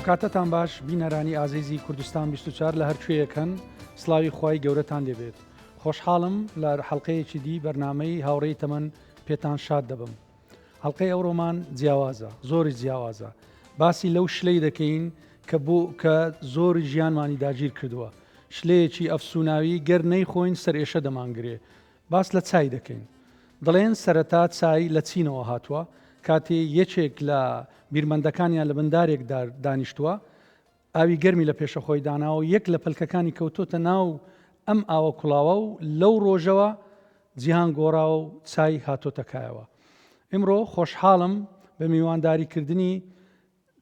ئەوکاتەتان باش بینەرانی ئازیزی کوردستان 24 لە هەرکوێیەک هەن سڵاوی خوای گەورەتان لێبێت خۆشحاڵم لە حەڵقەیەکی دی بەرنامەی هاوڕێی تەمەن پێتان شاد دەبم هەڵقەی ئەوڕۆمان جیاوازە زۆری جیاوازە باسی لەو شلەی دەکەین کە بۆ کە زۆری ژیانمانی داگیر کردووە شلەیەکی ئەفسوناوی گەر نەیخۆین سەرئێشە دەمانگرێ باس لە چای دەکەین. دەڵێن سەرەتا چای لە چینەوە هاتووە، کاتێ یەکێک لە بیرمەندەکانیان لە بن دارێک دانیشتووە، ئاوی گەرمی لە پێشە خۆی داناوە و یەک لە پەلکەکانی کەوتۆتە ناو ئەم ئاوە کوڵاوە و لەو ڕۆژەوە جیهان گۆڕاوە و چای هاتۆتە کایەوە. ئیمڕۆ خۆشحاڵم بە میوانداریکردنی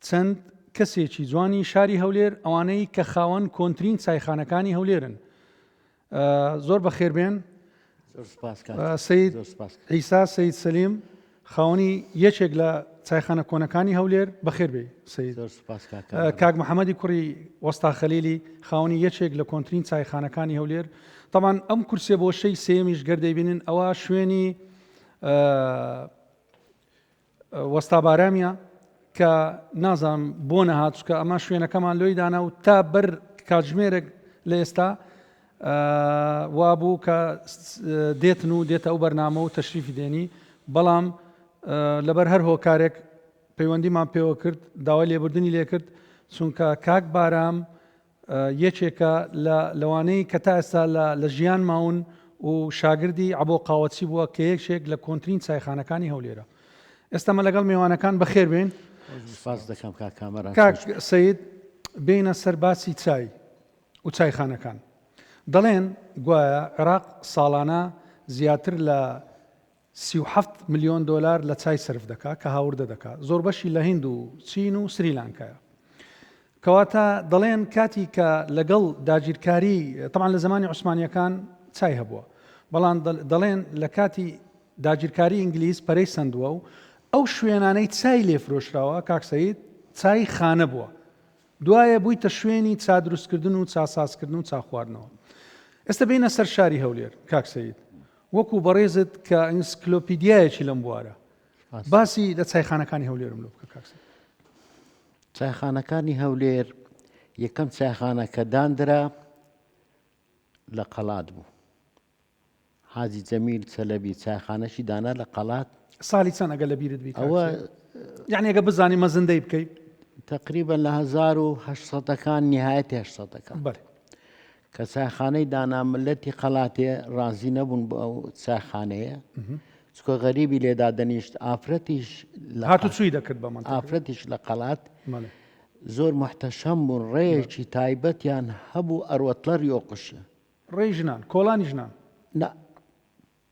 چەند کەسێکی جوانی شاری هەولێر ئەوانەی کە خاوەن کۆنترین چایخانەکانی هەولێرن زۆر بەخێربێن سید عیسا سید سەلیم خاوەنی یەکێک لە چایخانە کۆنەکانی هەولێر بەخێر بێ سید کاک محەممەدی کوڕی وەستا خەلیلی خاوەنی یەکێک لە کۆنترین چایخانەکانی هەولێر تاوان ئەم کورسێ بۆ شەی سێمیش گەردەیبینن ئەوە شوێنی وەستا بارامیە کە نازانم بۆ نەهات چکە ئەمە شوێنەکەمان لۆی دانا و تا بەر کاتژمێرێک لە ئێستا وابوو کە دێتن و دێتە ئەو بەرنامە و تەشریفی دێنی بەڵام لەبەر هەر هۆکارێک پەیوەندیمان پێوە کرد داوای لێبوردنی لێکرد چونکە کاک بارام یەکێکە لە لەوانەی کە تا ئێستا لە لە ژیان ماون و شاگردی عەبۆ قاوەچی بووە کە یەکێک لە کۆنترین چایخانەکانی هەولێرە. ئێستا مە لەگەڵ مێوانەکان بەخێر بێن. سپاس دەکەم کاک کامەران. کاک سەید بێینە سەر باسی چای و چایخانەکان. دەڵێن گوایە عێراق ساڵانە زیاتر لە 37 ملیۆن دۆلار لە چای سەرف دەکا کە هاوردە دەکا زۆربەشی لە هیند و چین و سریلانکایە. کەواتە دەڵێن کاتی کە لەگەڵ داگیرکاری تەبعەن لە زەمانی عوسمانیەکان چای هەبووە بەڵام دەڵێن لە کاتی داگیرکاری ئینگلیز پەرەی سەندووە و ئەو شوێنانەی چای لێ فرۆشراوە کاک سەید چای خانە بووە دوایە بوویتە شوێنی چا دروستکردن و چا سازکردن و چا خواردنەوە ئێستا بینە سەر شاری هەولێر کاک سەید وەکو بەڕێزت کە ئینسکلۆپیدیایەکی لەم بوارە باسی لە چایخانەکانی هەولێرم لۆ بکە کاک سەید. چایخانەکانی هەولێر یەکەم چایخانە کە داندرا لە قەڵات بوو حاجی جەمیل چەلەبی چایخانەشی دانا لە قەڵات ساڵی چەند ئەگە لە بیرت بیت ئەوە یعنی ئەگە بزانی مەزندەی بکەیت تقریبا لە 1970ەکان نهایەتی 800ەکان بەڵێ کە چایخانەی دانا ملەتی قەڵاتێ ڕازی نەبوون بۆ ئەو چایخانەیە چکە غەریبی لێدا دەنیشت ئافرەتیش هاتوچوی دەکرد بە ئافرەتیش لە قەڵات زۆر محتەشەم بوون ڕێیەکی تایبەتیان هەبوو ئەروەتلەر یۆقشە ڕێی ژنان کۆڵانی ژنان نا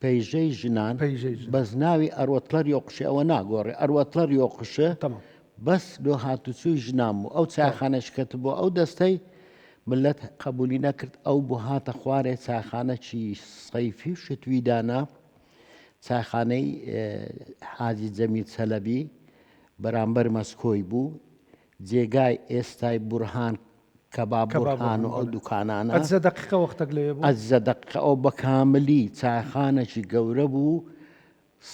پەیژەی ژنان بەس ناوی ئەروەتلەر یۆقشێ ئەوە ناگۆڕێ ئەروەتلەر یۆقشێ بەس لۆ هاتوچوی ژنان بوو ئەو چایخانەش کەت بۆ ئەو دەستەی ملت قبولی نەکرد ئەو بۆ هاتە خوارێ چایخانەکی سەیفی و شتوی دانا چایخانەی حاجی جەمیل چەلەبی بەرامبەر مەسکۆی بوو جێگای ئێستای بورهان کەباب بورهان و ئەو دوکانانە. ئەجزە دەقیقە وەختەک لەوێ بوو؟ ئەجزە دەقیقە ئەو بە کاملی چایخانەکی گەورە بوو،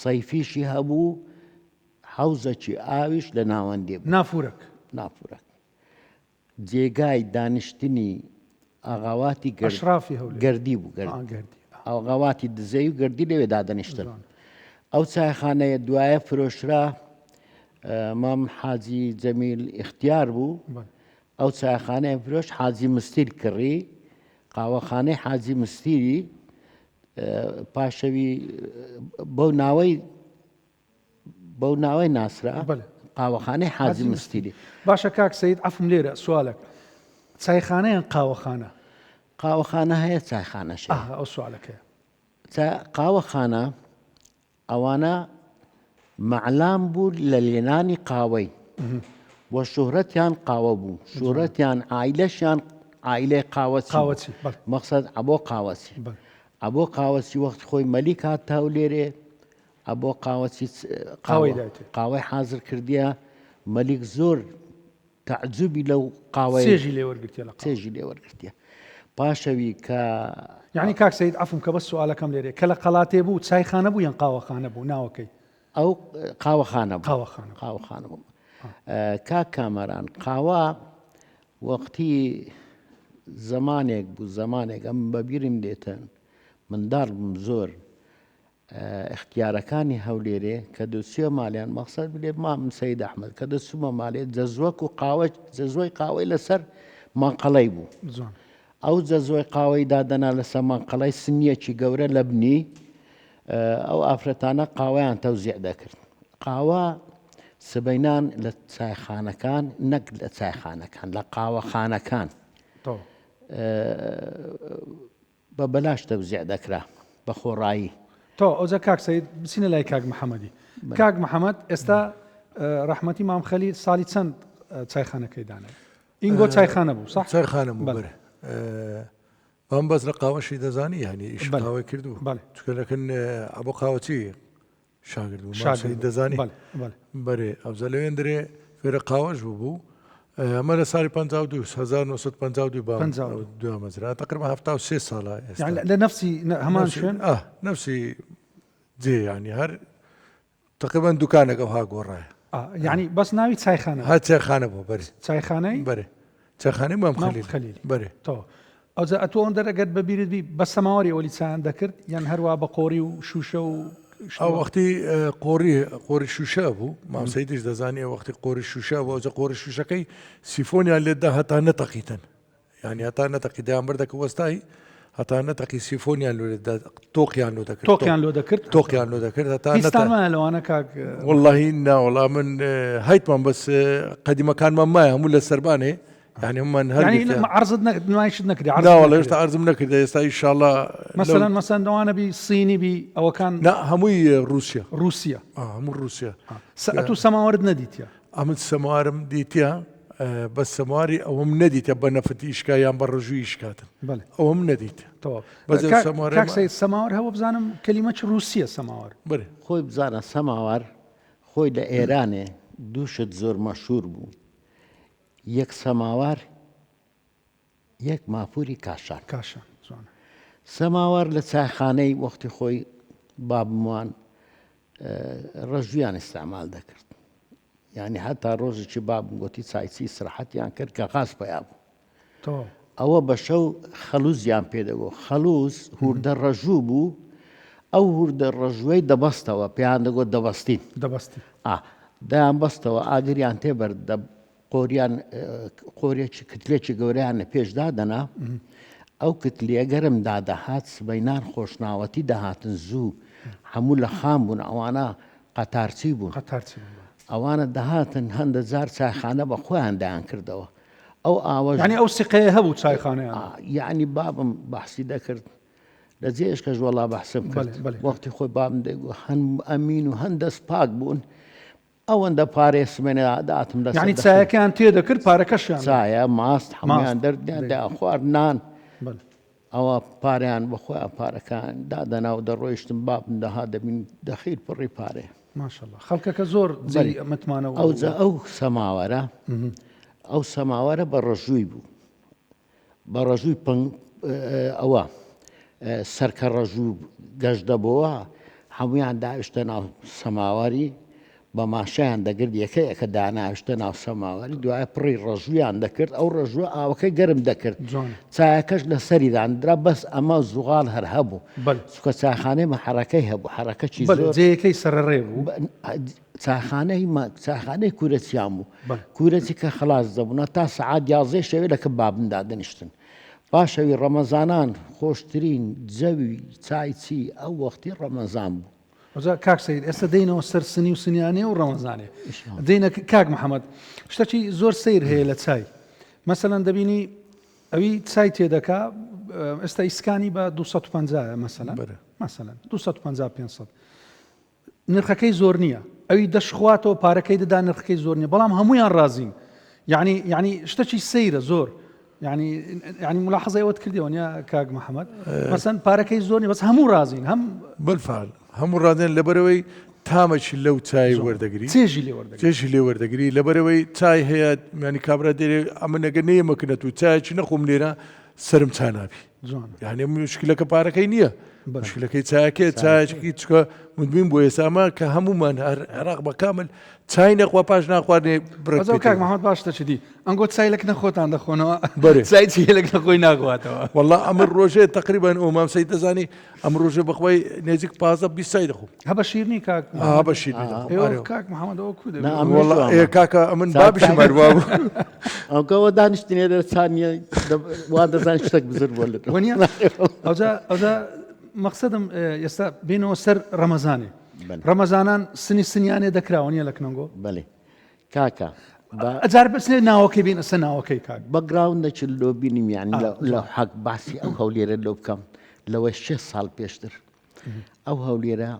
سەیفیشی هەبوو، حەوزەکی ئاویش لە ناوەندی بوو. نافورەک. نافورەک. جێگای دانیشتنی ئاغاواتی گەرد ئەشرافی هەولێر. گەردی بوو گەرد. ئا گەردی. ئاغاواتی دزەیی و گەردی لەوێ دادەنیشتن. ئەو چایخانەیە دوایە فرۆشرا مام حاجی جەمیل ئیختیار بوو. ئەو چایخانەیان فرۆشت حاجی مستیر کڕی قاوەخانەی حاجی مستیری پاشەوی بەو ناوەی بەو ناوەی ناسرا قاوەخانەی حاجی مستیری باشە کاک سید عەفوم لێرە سوالەک چایخانە یان قاوەخانە؟ قاوەخانە هەیە چایخانەش هەیە. ئەو سوالەکەیە. قاوەخانە ئەوانە مەعلام بوو لە لێنانی قاوەی و شوهرەتیان قاوە بوو شوهرەتیان عایلەشیان عایلەی قاوەچی قاوەچی بەڵێ. مەقسەد عەبۆ قاوەچی بەڵێ. عەبۆ قاوەچی وەختی خۆی مەلیک هات هەولێرێ عەبۆ قاوەچی قاوەی دایتێ. قاوەی حازر کردیە مەلیک زۆر تەعجوبی لەو قاوەیە چێژی لێ وەرگرتیە لە قاوە. چێژی لێ وەرگرتیە پاشەوی کە یعنی کاک سەید عەفوم کە بەس سوالەکەم لێرەیە کە لە قەڵاتێ بوو چایخانە بوو یان قاوەخانە بوو ناوەکەی؟ ئەو قاوەخانە بوو قاوەخانە قاوەخانە بوو. کاک کامەران قاوە وەختی زەمانێک بوو زەمانێک ئەم بەبیرم دێتن منداڵ بووم زۆر ئیختیارەکانی هەولێرێ کە دەچووە مالیان مەقسەد بلێ مامم سەید ئەحمەد کە دەچوومە مالێ جەزوەک و قاوە جەزوەی قاوەی لەسەر مانقەڵەی بوو ئەو جەزوەی قاوەی دادەنا لەسەر مانقەڵەی سنیەکی گەورە لە بنی ئەو ئافرەتانە قاوەیان تەوزیع دەکرد قاوە سبەینان لە چایخانەکان نەک لە چایخانەکان لە قاوەخانەکان بە بەلاش تەوزیع دەکرا بە خۆڕایی. تەواو ئەوجا کاک سەید بچینە لای کاک محەمەدی کاک محەمەد ئێستا ڕەحمەتی مام خەلیل ساڵی چەند چایخانەکەی دانا ئینگۆ چایخانە بوو صح چایخانە بوو بەرێ بەم بەس لە قاوەشی دەزانی یعنی ئیش قاوەی کردو چکە لەکن ئەبۆ قاوەچی شاگرد بوو شاگرد دەزانی بەرێ ئەوجا لەوێندرێ فێرە قاوەش بوو بوو ئەمە لە ساڵی 52 1952 با دوامەزرا تقریبا 73 ساڵە لە نفسی هەمان شوێن نفسی جێ ینی هەر تقریبا دوکانەکە ها گۆڕایە یعنی بەس ناوی چایخانە هە چایخانە بۆ بەرێ چایخانەی بەرێ چایخانەی مام خەلیل خەلیل بەرێ تەواو ئەوجا ئەتۆ ئەوەندە ئەگەر بە بیرت بی بە سەماوەری ئەولی چایان دەکرد یان هەروا بە قۆری و شووشە و ئەو وەختی قۆری قۆری شووشە بوو مام سەیدیش دەزانی ئەو وەختی قۆری شووشە بوو ئەوجا قۆری شووشەکەی سیفۆنیان لێدا هەتا نەتەقیتن یعنی هەتا نەتەقی دەیان بردەکە وەستای هەتا نەتەقی سیفۆنیان لۆ تۆقیان لۆ دەکرد تۆقیان لۆ دەکرد تۆقیان لۆ دەکرد هەتا هیچتان مایە لەوانە کاک واللهی ناوەڵا من هەیتمان بەس قەدیمەکانمان مایە هەموو لە سەربانێ یعنی هەموومان هەر یعنی گرتیان. عەرزت نە نمایشت نەکردی عەرزت نا وەڵا نەکردی. هێشتا عەرزم نەکردە ئێستا ئیشاڵا لەو مەسەلەن مەسەلەن لەوانە بی سینی بی ئەوەکان نا هەمووی ڕووسیا ڕووسیە ئا هەموو ڕووسیا سە ئەتوو سەماوەرت نەدیتیە ئەمن سەماوارم دیتیە بەس سەماواری ئەوەم نەدیتە بە نەفت ئیشکا یان بە ڕژوو ئیشکاتن بەڵێ ئەوەم نەدیت تەواو بەس ئەو کاک سەماوارەی کاک ما سەید سەماوەر هەوە بزانم کەلیمە چ ڕووسیە سەماوەر بەرێ خۆی بزانە سەماوار خۆی لە ئێرانێ دوو شت زۆر مەشهوور بوو یەک سەماوار یەک مافوری کاشان. کاشان جوانە. سەماوار لە چایخانەی وەختی خۆی بابموان ڕەژویان ئیستعمال دەکرد یعنی هەتا ڕۆژێکی بابم گوتی چایچی ئیسراحەتیان کرد کە غاز پیا بوو ئەوە بە شەو خەلوزیان پێدەگۆ خەلوز هوردە ڕەژوو بوو ئەو هوردە ڕەژوەی دەبەستەوە پێیان دەگۆت دەبەستین دەبەستی دەیان بەستەوە ئاگریان تێبەر قۆریان قۆرێکی کتلێکی گەورەیان لە پێش دادەنا ئەو کتلیە گەرم دادەهات سبەینان خۆشناوەتی دەهاتن زوو هەموو لە خان بوون ئەوانە قەتارچی بوون قەتارچی بوون ئەوانە دەهاتن هەندە جار چایخانە بە خۆیان دایان کردەوە ئەو ئاوەش یعنی ئەو سیقەیە هەبوو چایخانەیان یعنی بابم بەحسی دەکرد لە جێش کەش وەڵا بەحسم کرد وەختی خۆی بابم دەیگوت هەن ئەمین و هەن دەست پاک بوون ئەوەندە پارەی سمێنە داتم لەسەر یانی چایەکەیان تێ دەکرد پارەکەشیان چایە ماست هەموویان دەردیان دەخوارد نان ئەوە پارەیان بە خۆیان پارەکان دادەنا و دەڕۆیشتم بابم دەها دەبین دەخیل پڕی پارێ ماشەڵڵا خەڵکەکە زۆر جێی متمانە ئەوجا ئەو سەماوەرە ئەو سەماوەرە بە ڕەژووی بوو بە ڕەژووی پنگ ئەوە سەرکە ڕەژوو گەش دەبۆوە هەموویان داویشتە ناو سەماوەری بە ماشیان دەگرت یەکە یەکە داناویشتە ناو سەماوەری دوای پڕی ڕەژوویان دەکرد ئەو ڕەژووە ئاوەکەی گەرم دەکرد چایەکەش لەسەری داندرا بەس ئەمە زوغاڵ هەر هەبوو چونکە چاخانەی مە حەرەکەی هەبوو حەرەکەی زۆر جێیەکەی سەرڕێ بوو چاخانەی مە چاخانەی کورەچیان بوو کورەچی کە خلاص دەبوون تا سەعات یازدەی شەوێ لەکە بابم دادەنیشتن پاشەوی ڕەمەزانان خۆشترین جەوی چایچی ئەو وەختی ڕەمەزان بوو. ئەوجا کاک سەید ئێستا دێینەوە سەر سنی و سنیانێ و ڕەمەزانێ دێینە کاک محەممەد شتەکی زۆر سەیر هەیە لە چای مەسەلەن دەبینی ئەوی چای تێدەکا ئێستا ئیسکانی بە 250 مەسەلەن مەسەلەن 250 500 نرخەکەی زۆر نییە ئەوی دەشخواتەوە پارەکەی دەدا نرخەکەی زۆر نییە بەڵام هەمویان ڕازین یعنی یعنی شتەکی سەیرە زۆر یعنی یعنی ملاحظەی ئەوەت کردیەوە نیە کاک محەممەد مەسەن پارەکەی زۆر نیە بەس هەموو ڕازین هەم بالفعل هەموو ڕازین لەبەرەوەی تامەکی لەو چای وەردەگری چێژی لێ وەردەگری چێژی لێ وەردەگری لەبەرەوەی چای هەیە ینی کابرا دێرێ ئەمە نەگە نەیەمەکنەت و چایەکی نەخۆم لێرە. سەرم چا نابی یعنی مشکلەکە پارەکەی نییە مشکلەکەی چاکێ چایەکی چکە مدمین بۆ ئێسامە کە هەمومان هەر عێراق بە کامل چای نەخوا پاش ناخواردنێ بڕەکەوە کاک محمد باش تەچدی ئەنگۆ چای لەک نەخۆتان دەخۆنەوە چای چی لەک نەخۆی ناخواتەوە والله ئەمە ڕۆژێ تقریبان ئەو مام سەید دەزانی ئەم ڕۆژێ بەخوای نێزیک 15 20 چای دەخۆم هەبە شیرنی کاک ها بە شیرنی دەخۆم کاک محمد ئەوە کو دەبێ والله ئێ کاکە ئەمن بابیشم هەروا بوو ئەوکەوە دانیشتنێ دەر چانیە وا دەزان شتێک بزر بووە لە وەنیە ئەوجا ئەوجا مەقسەدم ئێستا بینەوە سەر ڕەمەزانێ ڕەمەزانان سنی سنیانێ دەکراوە نیە لە کنەنگۆ بەێ کاکە ئەجار بچنێ ناوەکەی بین ئەسە ناوەکەی کاک بەگراون دەچن لۆ بینیم یان لە حەق باسی ئەو هەولێرە لۆ بکەم لەوە شێ ساڵ پێشتر ئەو هەولێرە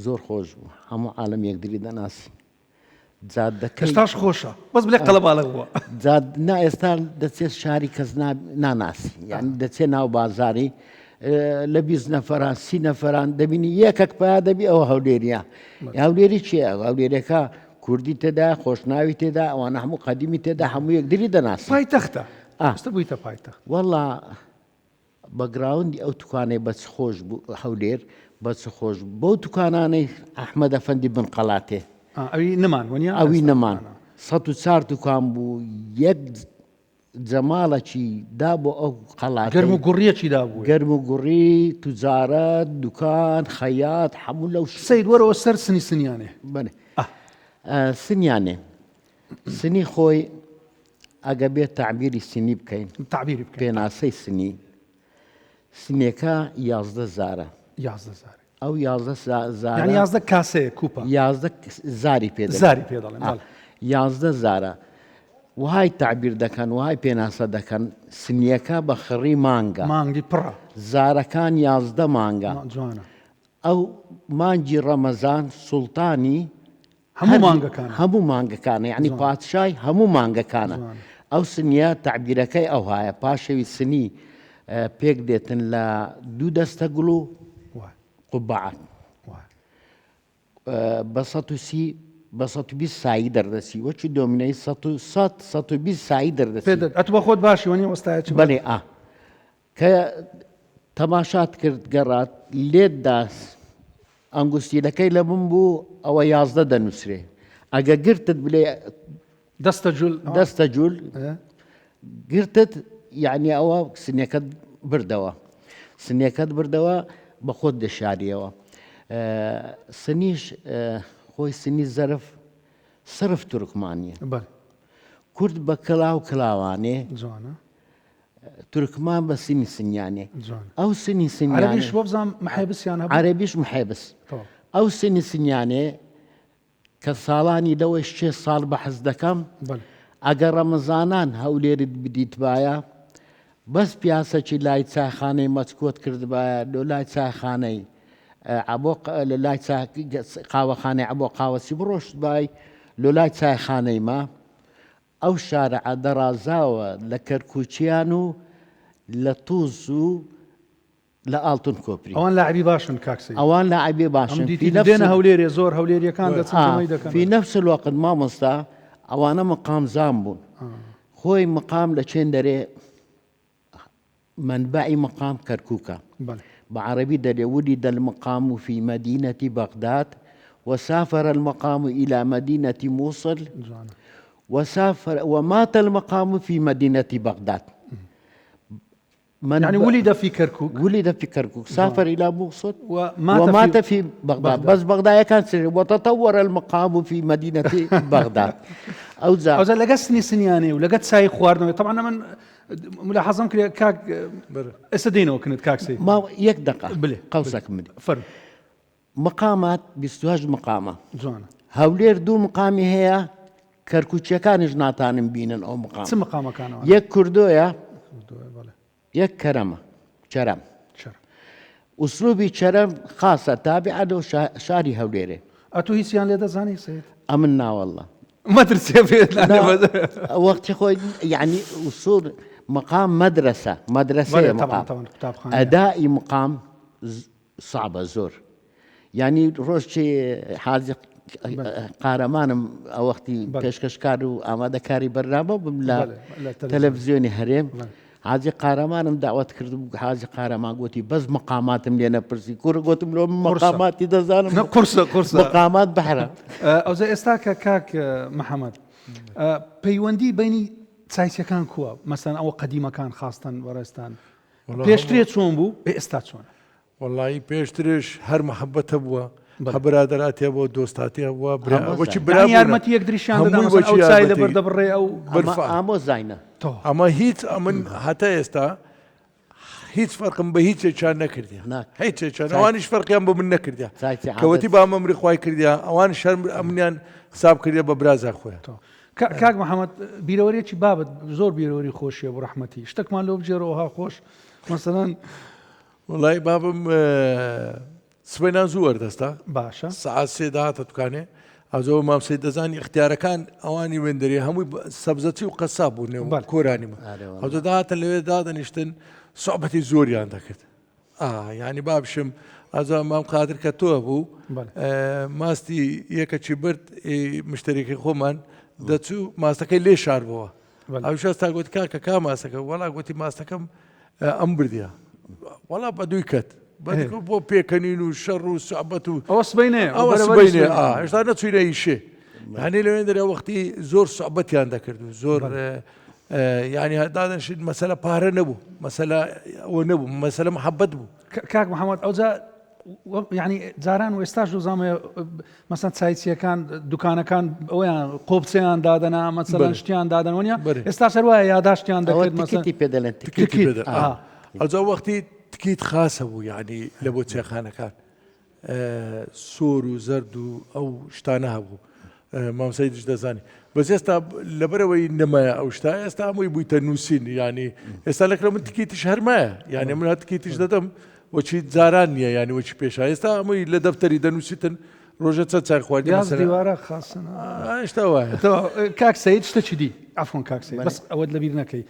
زۆر خۆش بوو هەموو عالم یەکدری دەناسی جادەکەی ئێستاش خۆشە بەس بلێ قەڵەباڵغ بووە جاد نا ئێستا دەچێت شاری کەس ناناسی یان دەچێت ناو بازاری لە 20 نەفران سی نەفران دەبینی یەکەک پیا دەبی ئەوە هەولێریە هەولێری چیە هەولێرەکە کوردی تێدا خۆشناوی تێدا ئەوانە هەموو قەدیمی تێدا هەموو یەکدری دەناسی پایتەختە ئێستا بوویتە پایتەخت وەڵا بەگراوندی ئەو توکانەی بە چ خۆش بوو هەولێر بە چ خۆش بوو بەو توکانانەی ئەحمەد ئەفەندی بن قەڵاتێ ئەوی نەمان وەنیە ئەوی نەمان 104 دوکان بوو یەک جەماڵەکی دا بۆ ئەو قەڵات گەرم و گوڕیەکی دا بوو گەرم و گوڕی توجارەت دوکان خەیات هەموو لەو سید وەرەوە سەر سنی سنیانێ بەێ سنیانێ سنی خۆی ئەگە بێت تەعبیری سنی بکەین تەعبیری بکەین پێناسەی سنی سنێکە 11 زارە 11 زار ئەو 11 زارە یعنی 11 کاسەیە کوپە 11 زاری پێ دەڵێن. زاری پێ دەڵێن بەڵێ. 11 زارە وهای تعبیر دەکەن وهای پێناسە دەکەن سنیەکە بە خڕی مانگە مانگی پڕە زارەکان 11 مانگە جوانە ئەو مانگی ڕەمەزان سوڵتانی هەموو مانگەکانە. هەموو مانگەکانە یعنی پادشای هەموو مانگەکانە ئەو سنیە تەعبیرەکەی ئەوهایە پاشەوی سنی پێک دێتن لە دوو دەستە گوڵ و قوبعە بە 130 بە 120 سایی دەردەچی وەکی دۆمینەی 120 سایی دەردەچی ئەتو بە خۆت باشی وەنی وەستایەکی بەێ ئا کە تەماشات کرد گەڕات لێت دا ئەنگوستیلەکەی لە بن بوو ئەوە 11 دەنووسرێ ئەگە گرتت بلێ دەستە جول دەستە جول گرتت یعنی ئەوە سنەکەت بردەوە سنەکەت بردەوە بە خۆت دەشاریەوە سنیش خۆی سنی زەرف سرف تورکمانیە کورد بە کەلاو کلاوانێ جوانە تورکمان بە سنی سنیانێ ئەو سنی سنیانێ عەرەبیش وەبزانم محێبسیان هەبوو عەرەبیش محێبس ئەو سنی سنیانێ کە ساڵانی لەوەی شێ ساڵ بەحس دەکەم ئەگەر ڕەمەزانان هەولێرت بدیتبایە بەس پیاسەکی لای چایخانەی مەچکۆت کردبایە لۆ لای چایخانەی عەبۆ لە لای قاوەخانەی عەبۆ قاوەسی بڕۆشتبای لۆ لای چایخانەی ما ئەو شارعە دەڕازاوە لە کەرکوکیان و لە توز و لە ئاڵتون کۆپری. ئەوان لاعبی باشن کاک سەید. ئەوان لاعبی باشن. ئەم دیتی دێنە هەولێرێ زۆر هەولێریەکان دەچن جەمەی دەکەن. فی نفس الوقت مامۆستا ئەوانە مقامزان بوون. خۆی مقام لە چێن دەرێ مەنبەعی مقام کەرکوکە. بە عەرەبی دەلێ ولد المقام فی مدینە بغداد وسافر المقام الى مدینە موصل وسافر ومات المقام فی مدینە بغداد. من يعني ولد في كركوك ولد في كركوك سافر إلى موصل ومات, ومات في, في بغداد, بغداد. بس بغداد كان سر وتطور المقام في مدينة بغداد ئەوجا ئەوجا لەگە سنی سنیانێ و لەگەت سای خواردنەوەی طبعا من ملاحظەم کرد کاک ئێستا دێنەوە کنت کاک سەید ما یەک دقە بلێ قەوسەکم بدە فەرموو مقامات 28 مقامە جوانە هەولێر دوو مقامی هەیە کەرکوچیەکانیش ناتانن بینن ئەو مقام چ مقامەکانەوە یەک کوردۆیە یەک کەرەمە چەرەم ئوسلوبی چەرەم خاصە تابعە لۆ شاری هەولێرێ. ئەتو هیچیان لێ دەزانی سەید؟ ئەمن نا واللە. مەترسێ پێت وەختی خۆی یعنی ئوسول مقام مەدرەسە مەدرەسەیە مقام ئەدائی مقام صعبە زۆر یانی ڕۆژ حاجی قارەمانم ئەوەختی پێشکەشکار و ئامادەکاری بەرنامە بم لە تەلەڤزیۆنی هەرێم. حاجی قارەمانم داوەت کردبوو حاجی قارەمان گوتی بەس مقاماتم لێ نەپرسی کورە گوتم لۆ مقاماتی دەزانم قورسە قورسە مقامات بەحرە ئەوجا ئێستا کە کاک محەممەد پەیوەندی بینی چایچەکان کووە مەسەن ئەوە قەدیمەکان خاستن بەڕێزتان پێشترێ چۆن بوو ئێستا چۆنە وەڵایی پێشترش هەر مەحەبەت هەبووە هە برادەراتی هەبووە دۆستاتی هەبووە برا وەکی برا یانی یارمەتی یەکتریشیان دەدا هەمووی مەسەن وەکی ئەو چای یارمەتی لەبەر دەبڕێ ئەو بەرفا ئامۆ زینە تەواو ئەمە هیچ ئەمن هەتا ئێستا هیچ فەرقم بە هیچ یەکیان نەکردیە نا هیچ یەکیان چای ئەوانیش فەرقیان بە من نەکردیە چای چی کەوەتی عادەت با مەمری خوای کردیە ئەوان شەرم ئەمنیان حساب کردیە بە برازا خۆیان تەواو کاک محەممەد بیرەوەریەکی بابت زۆر بیرەوەری خۆشیە بۆ ڕەحمەتی شتێکمان لۆ بگێرەوە ها خۆش مەسەلەن وەڵای بابم سبەینان زوو وەردەستا باشە سەعات سێ داهاتە دوکانێ ئەزۆ مام سەید دەزانی ئیختیارەکان ئەوانی وێندەرێ هەمووی سەبزەچی و قەساب بوون نێو بەڵێ. کۆرانی من ئارێ وەڵا. ئەوجا داهاتن لەوێ دادەنیشتن سوعبەتی زۆریان دەکرد ئا یعنی بابشم ئەزا مام قادر کە تۆ بوو بەڵێ. ماستی یەکەکی برد مشتەرێکی خۆمان دەچوو ماستەکەی لێ شاربەوە ئەویش هەستا گوتی کاکە کا ماسەکە وەڵا گوتی ماستەکەم ئەم بردیە وەڵا بە دووی کەت بۆ پێکەنین و شەڕ و سعبەت و ئەوە سبینێ ئەوە سبینێ هێشتا نەچوینە ئیشێ هەنی لەوێن دەرێ وەختی زۆر سعبەتیان دەکرد و زۆر ینی هەردادنشین مەسەلە پارە نەبوو مەسەلە ئەوە نەبوو مەسەلە محەبەت بوو کاک محەممەد ئەوجا یعنی جاران و ئێستاش دۆزامە مەسەن چایچیەکان دوکانەکان ئەویان قۆپچەیان دادەنا مەسەلەن شتیان دادەن وەنیە ئێستا سەر وایە یاداشتیان دەکرد مەسەن پێ دەڵێن تکیتی پێ ئەوجا وەختی تکیت خاصە بوو یعنی لە بۆ چێخانەکان سۆر و زەرد و ئەو شتانە هەبوو مامسای دش دەزانی بەس ئێستا لەبەرەوەی نەمایە ئەو شتا ئێستا هەمووی بوویتە نووسین ینی ئێستا لەکرە من تکیتیش هەرمایە یعنی من تکیتیش دەدەم وەچی جاران نییە یعنی وەچی پێشا ئێستا هەمووی لە دەفتەری دەنووسیتن ڕۆژە چەند چای خواردی دیوارە خاصن شتا وایە کاک سید شتەکی دی عفوا کاک سید بەس ئەوەت لەبیر نەکەی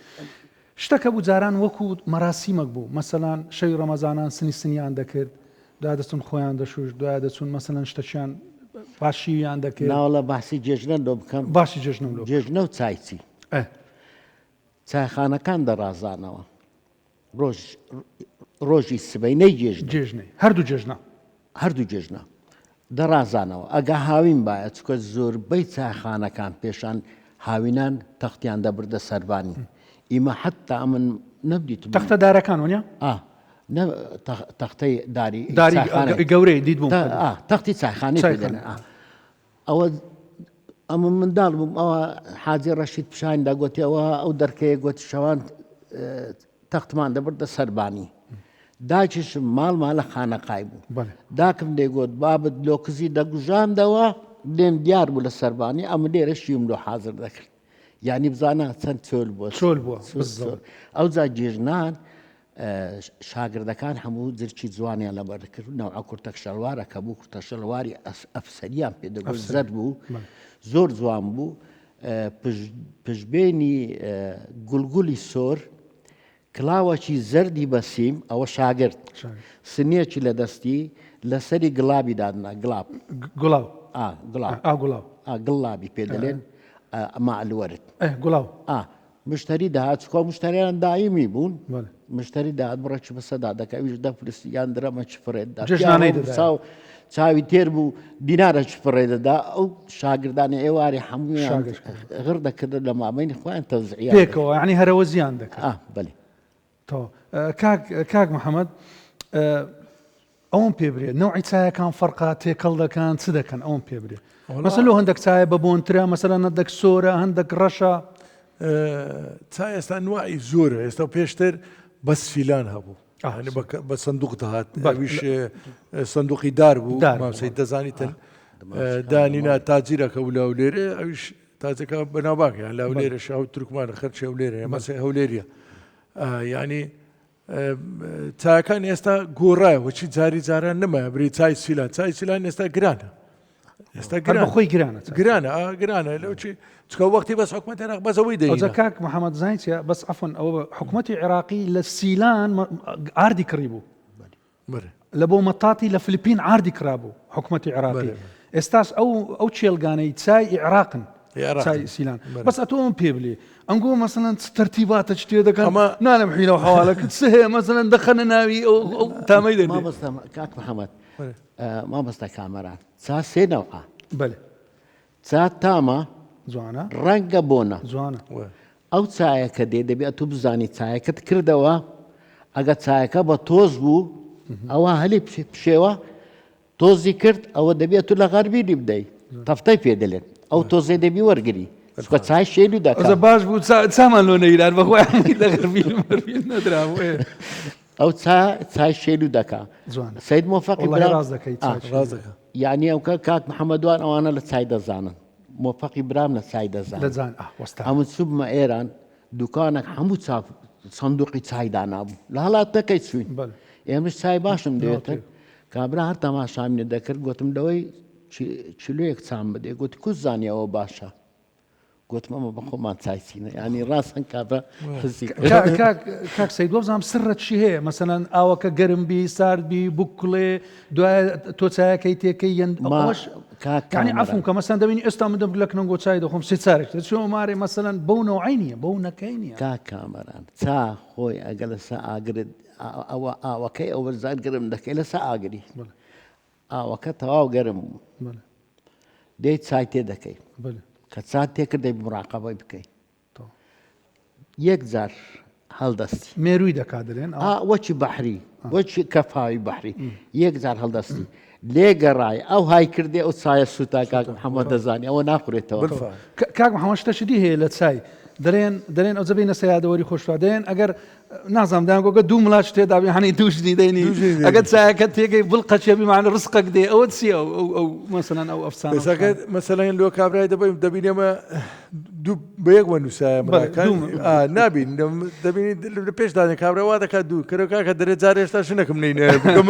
شتەکە بوو جاران وەکو مەراسیمەک بوو مەسەلان شەوی ڕەمەزانان سنی سنیان دەکرد دوای دەچون خۆیان دەشوشت دوای دەچون مەسەلەن شتەکیان پاشیویان دەکرد. ناوەڵا باسی جێژنە لۆ بکەم. باسی جێژنەم لۆ بکە. جێژنە و چایچی. ئە. چایخانەکان دەڕازانەوە ڕۆژ ڕۆژی سبەینەی جێژنە. جێژنەی هەردوو جێژنە. هەردوو جێژنە دەڕازانەوە ئەگە هاوین بایە چکە زۆربەی چایخانەکان پێشان هاوینان تەختیان دەبردە سەربانی ئیمە حتا ئەمن نەبدیتبوو. تەختە دارەکان وەنیە؟ ئا نە تەختەی داری داری گەورەی دیت بووم تەختی چایخانەی پێ دەنێن ئەوە ئەمە منداڵ بووم ئەوە حاجی ڕەشید پیشانی دا گوتی ئەوە ئەو دەرکەیە گوتی شەوان تەختمان دەبردە سەربانی داکیشم ماڵمان لە خانەقای بوو داکم دەیگوت بابت لۆکزی دەگوژاندەوە لێم دیار بوو لە سەربانی ئەمە لێرە شیم لۆ حاضر دەکرد یعنی بزانە چەند چۆل بووە چۆل بووە ئەوجا جێژنان شاگردەکان هەموو جرکی جوانیان لەبەر دەکرد نەوعە کورتە شەلوارە کە بوو کورتە شەلواری ئەفسەریان پێ دەگوت زەرد بوو زۆر جوان بوو پشتبێنی گوڵگولی سۆر کلاوەکی زەردی بەسیم ئەوە شاگرد سنیەکی لە دەستی لەسەری گڵابی دادنا گڵاب گوڵاو گڵاو گڵابی پێ دەلێن ئەمە ئەلوەرد گوڵاو مشتەری دەهات چکۆ مشتەریان دایمی بوون مشتەری دەهات بڕێکی بەسەدا دەکە ئەویش دە فلس یان درەمە چ فڕێت دا جەژنانەی دەدا. چاو چاوی تێر بوو دینارە چ فڕێ دەدا ئەو شاگردانی ئێواری هەموویان شاگرد. غڕ دەکردن لە مابەینی خۆیان تەوزعیان دەکرد. پێکەوە یعنی هەرەوەزیان دەکرد. ئا بەلێ. تەواو کاک کاک محەمەد ئەوەم پێ برێ نەوعی چایەکان فەرقا تێکەڵ دەکەن چ دەکەن ئەوەم پێ برێ مەسەلەن لۆ هەندێک چایە بە بۆنترە مەسەلەن هەندێک سۆرە هەندێک ڕەشە چا ئێستا نوعی زۆرە ئێستا پێشتر بەس فیلان هەبوو بە سندوق دەهات ئەویش سندوقی دار بوو مامسەی دەزانیتن دانینا تاجیرەکە و لە هەولێرێ ئەویش تاجەکە بەناوبانگیان لە هەولێرە شاو تورکمانە خەرچی هەولێرە مەسەی هەولێریە یعنی چایەکان ئێستا گۆڕایە وەچی جاری جاران نەمایە بری چای سیلان چای سیلان ئێستا گرانە ئێستا گران خۆی گرانە گرانە گرانە لەو چی چکە وەختی بەس حکومەت عێراق بەس ئەوەی دەی کاک محەممەد زانیت بەس عفوا ئەوە حکومەتی عێراقی لە سیلان ئاردی کڕی بوو لە بۆ مەتاتی لە فلیپین ئاردی کرابوو حکومەتی عێراقی ئێستاش ئەو ئەو چێلگانەی چای عێراقن. چای سیلان بەس ئەتۆ ئەم پێ بلێ ئەنگۆ مەسەلەن چ تەرتیباتە چ تێ دەکەن ئەمە نالم حیلە و حەوالە چ هەیە مەسەلەن دەخەنە ناوی ئەو ئەو تامەی دەردێ مامۆستا کاک محەممەد مامۆستا کامەران چا سێ نەوعە بەلێ چا تامە جوانە ڕەنگە بۆنە جوانە ئەو چایە کە دێ دەبێ ئەتوو بزانی چایەکەت کردەوە ئەگە چایەکە بە تۆز بوو ئەوە هەلی پشێوە تۆزی کرد ئەوە دەبێت تو لە غەربیلی بدەی تەفتەی پێ دەلێن ئەو تۆزێ دەبی وەرگری چکە چای شێلو دەکە باش بوو چامان لۆ نەیران بەخۆیان لە غەربیل مەربیل نەدرابوو ئەو چا چای شێلو دەکا سید مۆفەقی برا ڕاست دەکەی ڕاست دەکا یعنی ئەو کە کاک محەممەدوان ئەوانە لە چای دەزانن مۆفەقی برام لە چای دەزان دەزان وەستا ئەمن چووبمە ئێران دوکانەک هەموو چا سندوقی چای دانابوو لە هەڵاتەکەی چوین ئێمەش چای باشم دێتن کابرا هەر تەماشام لێ دەکرد گوتم لەوەی چلویەک چام بدێ گوتی کو زانی ئەوە باشە گوتم ئەمە بە خۆمان چای چینە ینی ڕاستن کابرا حزی کاک سید وەبزانام سڕە چی هەیە مەسەلەن ئاوەکە گەرم بی سارد بی بکڵێ دوای تۆ چایەکەی تێکەی یەن ئەوەش کاکانی عفوم کە مەسەن دەبینی ئێستا من دەم لە کنەنگۆ چای دەخۆم سێ چارێک چۆ مارێ مەسەلەن بەو نەوعی نییە بەو نەکەی نییە کاک کامەران چا خۆی ئەگەر لەسە ئاگرت ئەوە ئاوەکەی ئەوە زار گەرم دەکەی لەسە ئاگری ئاوەکە تەواو گەرم بوو دەی چای تێ دەکەی کە چات تێکرد دەی مراقەبەی بکەی یەک جار هەڵدەستی مێروی دەکات دەلێن وەچی بەحری وەچی کەفاوی بەحری یەک جار هەڵدەستی لێگەڕای ئەو های کردێ ئەو چایە سووتا کاک محەممەد دەزانی ئەوە ناخورێتەوە کاک محەممەد شتەشی دی هەیە لە چای دەرێن دەرێن ئەو جەبینە سەیادەوەری خۆشوا دەێن ئەگەر نازانم دایان گۆگە دوو مڵاش تێدا بێ هەنی دوو ژنی دەینی ئەگەر چایەکە تێگەی بڵقەچێ بیمانە ڕزقەک دێ ئەوە چییە ئەو ئەو ئەو مەسەلەن ئەو ئەفسانە ئێساکە مەسەلەن لۆ کابرای دەبین دەبین ئێمە دوو بە یەک وە نووسایە مراکان نابین دەبینی لە پێش دانێ کابرا وا دەکات دوو کەرە کاکە دەرێ جارێ هێشتا ژنەکەم نینێ بکەم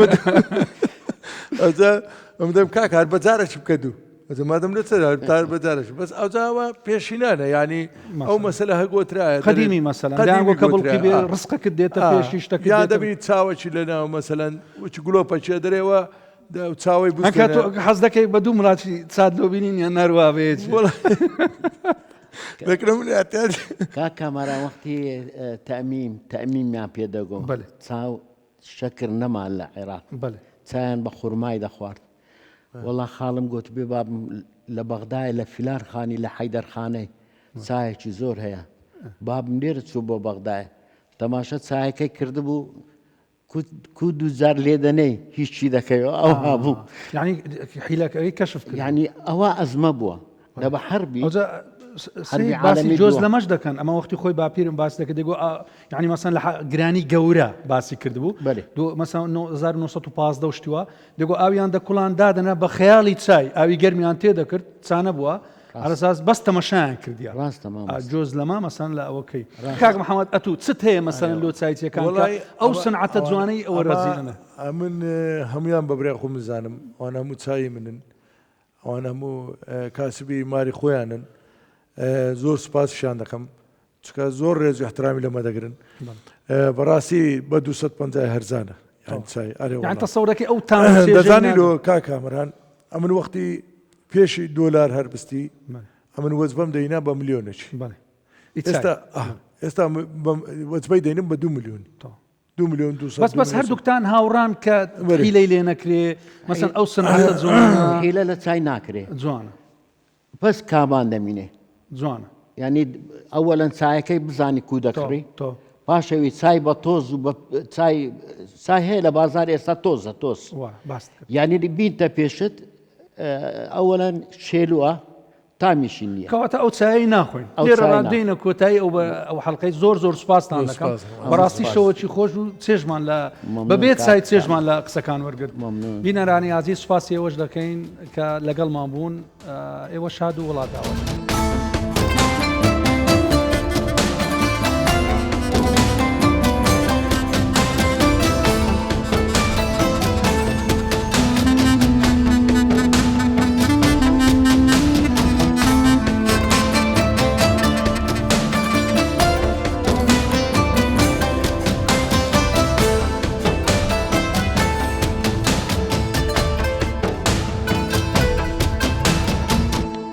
ئەجا ئەم دەم کاک هەر بە جارێکی بکە دوو ئەجا مادەم لە چ تار بە جارێکی بەس ئەوجاوە پێشینانە یعنی ئەو مەسەلە هە گۆترایە قەدیمی مەسەلەن دایان گۆ کە بڵقی بێ ڕزقەکت دێتە پێشی شتەکە یا دەبینی چاوەکی لە ناو مەسەلەن وچ گلۆپەکێ دەرێوە چاوەی بکە تۆ حەز دەکەی بە دوو مڵاتی چات لۆ بینین یان نەروا بێت دەکرم کاک کامەران وەختی تەمیم تەمیمیان پێ دەگۆ چاو شەکر نەما لە عێراق چایان بە خورمای دەخوارد وەڵا خاڵم گۆتبێ بابم لە بەغدایە لە فیلان خانی لە حەیدەرخانەی چایەکی زۆر هەیە بابم لێرە چوو بۆ بەغدایە تەماشا چایەکەی کردبوو کو دوو جار لێ دەنێی هیچی دەکەیەوە ئەوها بوو یعنی حیلەکەی کەشف کرد یعنی ئەوە ئەزمە بووە لە بە حەربی باسی جۆز لەمەش دەکەن ئەمە وەختی خۆی باپیرم باس دەکرد دەگو یعنی مەسەن لە گرانی گەورە باسی کردبوو مەسەن 1915 شتووە دەگو ئاویان دەکوڵان دادەنا بە خەیاڵی چای ئاوی گەرمیان تێ دەکرد چانە بووە ئەساس بەس تەمەشایان کردیا جۆز لەما مەسەن لە ئەوەکەی کاک محەممەد ئەتوو چت هەیە مەسەن لۆ چایچیەکان ئەو سنعەتە جوانەی ئەوە ڕەزیلنە ئەمن هەمویان بە برای خۆم زانم ئەوان هەموو چای منن ئەوان هەموو کاسبی ماری خۆیانن زۆر سوپاسیشان دەکەم چکە زۆر ڕێز و احترامی لەمە دەگرن بەڕاستی بە 250 هەرزانە یان چای ئەرێ یان تەسەورەکەی ئەو تام دەزانی لۆ کاک کامەران ئەمن وەختی پێشی دۆلار هەربستی ئەمن وەجبەم دەینا بە ملیۆنێکی ئێستا ئێستا وەجبەی دەینم بە دو ملیۆن دو ملیۆن دو بەس بەس هەردووکتان هاوڕان کە حیلەی لێ نەکرێ مەسەن ئەو سنعەتە جوانە حیلە لە چای ناکرێ جوانە بەس کامان دەمینێ جوانە یعنی ئەوەلەن چایەکەی بزانی کو دەکڕی پاشەوی چای بە تۆز و چای چای هەیە لە بازار ئێستا تۆزە تۆز یعنی بینتە پێشت ئەوەلەن شێلوە تامیشی نییە. کەواتە ئەو چایەی ناخۆین. لێرەڕا دێینە کۆتایی ئەو ئەو حەڵقەی زۆر زۆر سوپاستان دەکەم. بەڕاستی شەوەکی خۆش و چێژمان لە بەبێ چای چێژمان لە قسەکان وەرگرت. بینەرانی ئازیز سوپاسی ئێوەش دەکەین کە لەگەڵمان بوون. ئێوە شاد و وڵات ئاوا.